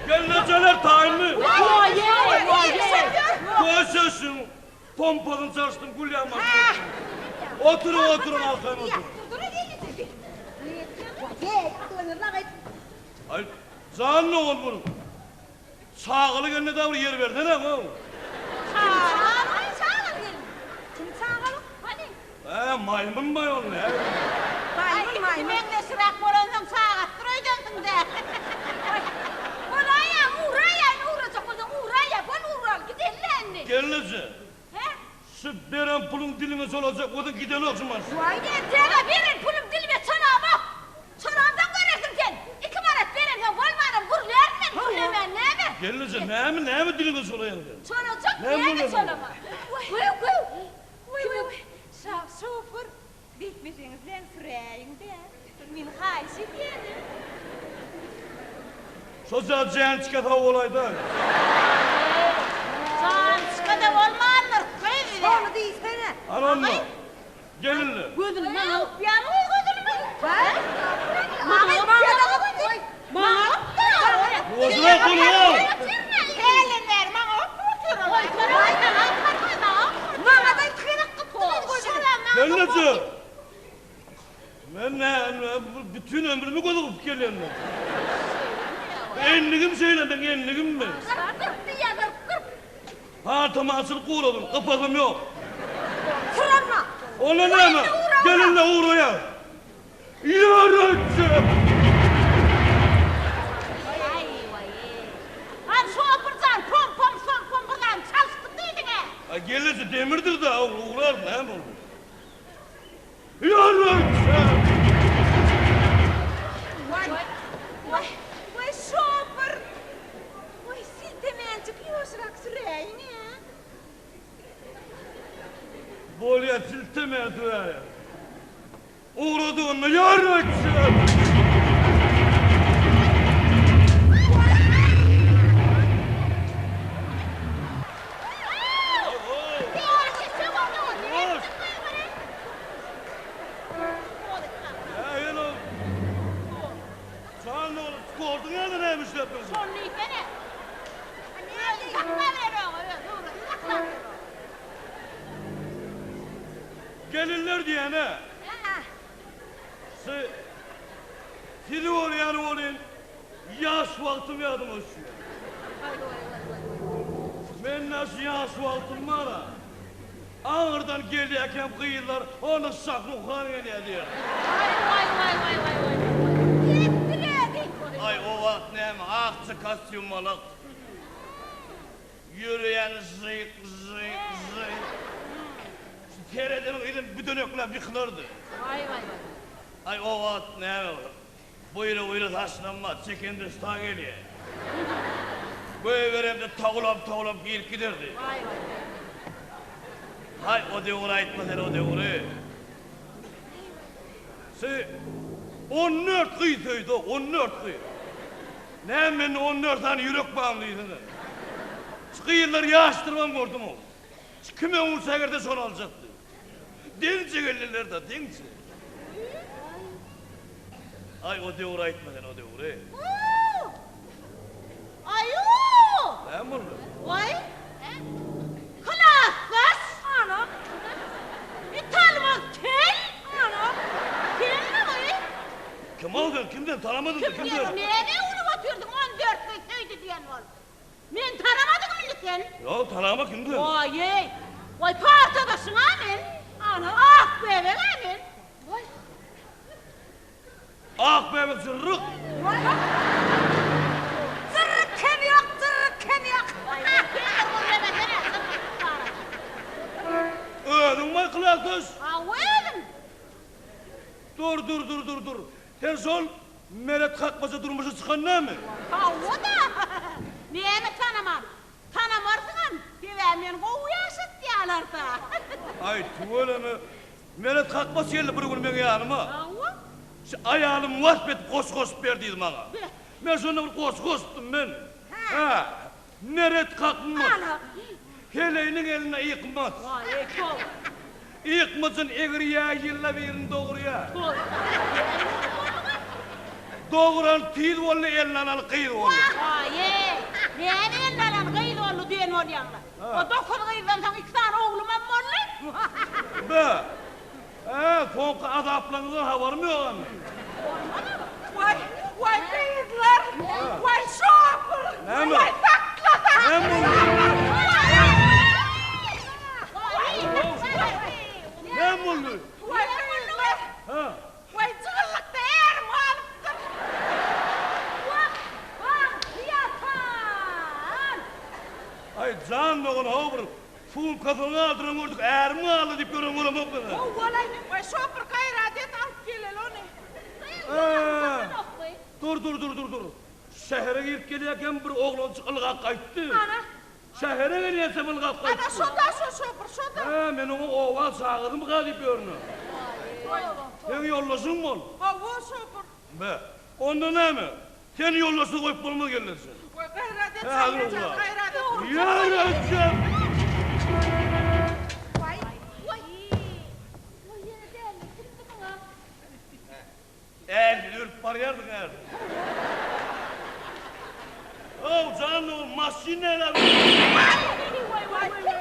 Gelnejeler taýynmy? Köşeşiň, pompasyny çalyşdym, gül ýagmaz. Oturyň, oturyň, arkaýyn oturyň. Aý, jan dogan boluň. Çagaly gelne dagy bir ýer bersene, how. Çagaly, çagaly gelin. Kim çagaly? Hany? Hä, maýmyn maý ol näme? Maýmyn, maýmyn. Meňzeşiräk bolansoň çagatdyr öýdensiň-dä. Bolaýa, ugraýaýyn, ugrajak bolsaň ugraýa, bol ugraly, gideli-le indi. Gelneje. Hä? Şu beren puluň diliňe çolajak bolsaň gidenok şu maşyn. Waý entäge beren pulum dilime çolamok. Çolamsoň görersiň sen. Iki manat berensoň bolmanam gürlärin men gürlemän näme. Gelneje näme näme diliňe çolaýaň sen. Çolajak näme çolama. Göw göw. Waý waý waý. Şoför beýtmeseňiz len süräýiň-dä. Men haýyş edýänim. Şoja Jançka sag bolaýda. Jançka-da bolmandyr gyz. Şony diýsene. Hany onda. Gelinler. Gözüni maňa gypýarmy gyz gözüni maňa Maňa Ýuwaşrak boluň-ow. Hälden bäri maňa gypyp otyr ol. Maňa-da iki gezek gypdy gyz gözüni. Gelneje. Men näme, bütin ömrümi göz gypyp gelýän men. Endigim şeýle meň endigim men. Gyrp diýýär, gyrp, gyrp. Paltamy açylyp guradym, gypasym ýok. Syranma. Onda näme, gelinle ugraýas. Ýöretjek! Hany şopur jan, pompam, sompam bir zady çalyşdym diýdiň-ä. A gelneje demirdir-dä, ugrar, näme boldy? Ýöretjek! Waý, waý, waý, şopur! Waý, siltemenjik ýuwaşrak süräýiň-ä. Bolýa, siltemän süräýerin. Ugradygynda ýöretjek! Gelinler diýene. Sizi görýän welin ýaş wagtym ýadyma düşýär. Men-ä şu ýaş wagtym bar-a. Aňyrdan gelýärkäm gyzlar Ana Şahruh han gelýär diýerdi. Aý o wagt näme akja kostýum malak. Ýöreýäni žyk žyk žyk. Şu seredeniň yzyn büdenekläp ýykylardy. Aý o wagt näme Buýra-buýra saçlanma, çekende şta gelýär. Goýberemde towlap-towlap girip giderdi. Haý, o döwri aýtma sen, o döwri. Şu on dört gyz söýdi-ow, on dört gyz. Näme mende on dört sany ýürek barmy diýsene. Şu gyzlary ýaşdyrybam gördüm-ow. Şu kim öňüni çekerde şony aljakdy. Deňçe geldiler-de, deňçe. Aý, o döwri aýtma sen, o döwri. Aý-u! Näme boldy? Waý! Klasdaş! Ana! Italmaz kel! Ana! Senmi gyz? Kim ol sen, kim sen, tanamadym, kim sen? Näme öwrüp otyrdyň, on dörtli söýdi diýen bolup. Meni tanamadyňmy indi sen? Ýok, tanama kim sen? Waý-eý! Waý, partadaşyň-a men! Ana, ak bäbek-ä men! Waý! Ak bäbek jyrryk! Waý! Jyrryk kem ýok, jyrryk kem ýok! Waý, sen gürlemesene, jyrryk barada. Özüňmi klasdaş? Hawa, özüm! Dur, dur, dur, dur, dur. Sen şol Meret kakmaja durmuşa çykan näme? Hawa-da! Näme tanaman? Tanamarsyňam, sebäbi meni gowy ýaşatýarlar-da. Aý, tüweleme. Meret kakmaç geldi bir gün meň ýanyma. Hawa. Şu aýalymy wasp edip goşgy goşup ber diýdi maňa. Be. Men şonda bir goşgy goşupdym men. Hä. Meret kakmaç. Ana. Heleýiniň eline ýykmaz. Waý, toba. Ýykmajyn egirýä, ýylda birini dogurýa. Toba. Dogran tiz boldy elini alaly gyz boldy. Waý-eý! Näme elini alan gyz boldy diýen bolýaňla. O dokuz gyzdan soň iki sany oglumam boldy. Be! Hä, soňky azaplaryňyzdan habarym ýok-a meniň. Bolmazam. Waý, waý gyzlar! Waý şopur! Näme? Waý sakla, sakla! Näme boldy? Näme boldy? Waý gyzlar! Hä? Waý jygyllykda ärim galypdyr. Wah, bagty ýatan! Aý, jan dogan, how bir Sumkasyny galdyran gördük, ärim galdy diýip ýören bolamok men. Howwalaý, waý şopur gaýrat et, alyp geleli ony. Hä, dur, dur, dur, dur, dur. Şähere girip gelýärkäm bir oglanjyk ylgap gaýtdy. Ana. Şähere gelýänçäm ylgap gaýtdy. Ana, şo-da, şo şopur, şo-da. Hä, men oňa oba çagyrdymyka diýip ýörün. Seň ýoldaşyň bol. Hawa, şopur. Be, onda näme? Seni ýoldaşsyz goýup bolmaz gelneje. Goý gaýrat et Saýrajan gaýrat et. Ýa Waý waý waý ýene däli kimdi muňa. Älsiz ölüp barýardyň älsiz. Ow jan ogul maşyn näle. Waý waý waý waý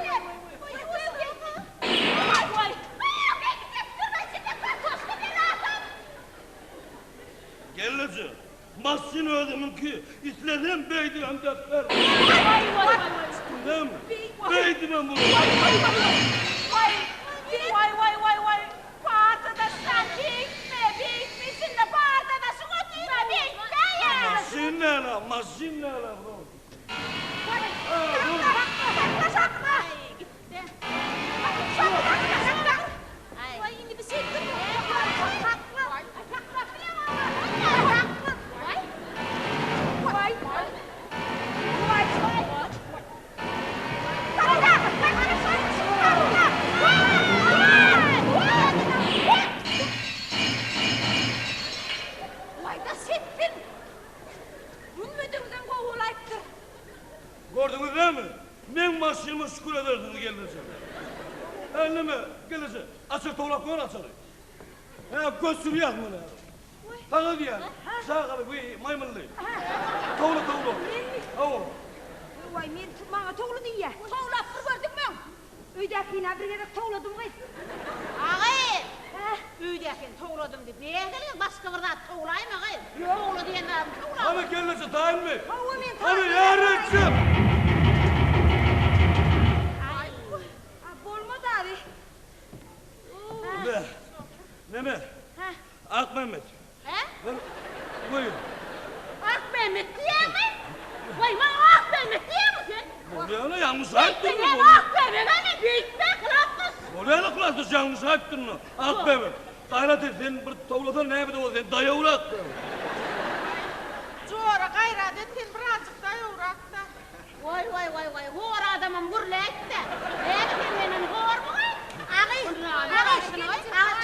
waý. Gelneje, maşyn özümiňki, islesem beýdibem depberin. Istem, beýdibem uraryn. Waý, waý, waý, waý, waý, partadaşjan, beýtme, beýtme, içinde partadaşyň otyr-a, beýtsäýe! Maşyn näle, maşyn näle, bro? Waý, sakla, sakla, sakla! Gitdi. Sakla, sakla! Waý, indi bir şeýtdim. Sakla! Sakla! Sakla! Waý! Waý! Waý! Sakla! Sakla! Waý-da şeýtdim. Münmedigiňden gowy bolaýypdyr. Gördüňiz dälmi? Meň maşynyma şükür edersiňiz gelneje. Hä neme, gelneje, açar towlap gör açary. Hä göçürýäs muny. Saňa diýýän, çagaly bu maýmynly. Towla towla. Hawa. Waý, men maňa towla diýýä. Towlap bir gördüňmi? Öýdäkini-ä bir gezek towladym gyz. Agy! Öýdäkini towladym diýip, nähili başga bir zat towlaýma gyz. Towla diýen zadyny towla. Hany gelneje taýynmy? Hawa men taýyn. Hany ýarym! Aý, bolmaz abi. Be, neme? Akmämmet. Hä? Goý. Akmämmet diýýäňmi? Goý, maňa Akmämmet diýýäňmi sen? Bolýa-la, ýalňyş aýtdym. Beýtme, Akmämmet-ä men beýtme, klasdaş. Bolýa-la, klasdaş, ýalňyş aýtdym. Akmämmet, gaýrat et, sen bir towlasaň näme-de bolsa, sen daýawrak. Jora, gaýrat et, sen birazjyk daýawrak-da. Waý waý waý waý hor adamam gürläýtdä. Näme sen menden hormuň? Agy agy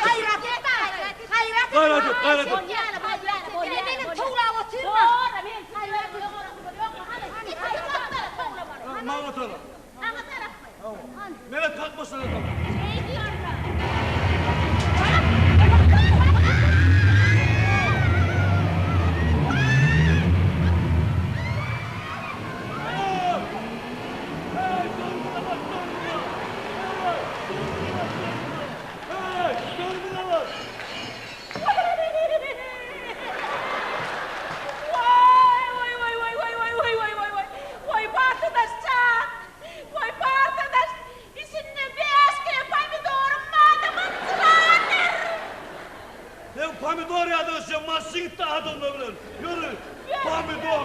gaýrat et gaýrat et. Gaýrat et gaýrat et. Bolýala bolýala bolýala. Menem towlap otyrma. Hor men gaýrat et. Maňa tarap. Maňa tarapmy? Meret kalk başyna tarap. Şeý diýorlar. Waý, waý, waý, waý, waý, waý, waý, waý, waý, waý, waý, partadaş jan! Waý, partadaş, içinde bäş kile pomidorym bardy, mynjyradyr! Sen pomidor ýa-da şo maşyn gitdi adamlar bilen. Ýöri, pomidor.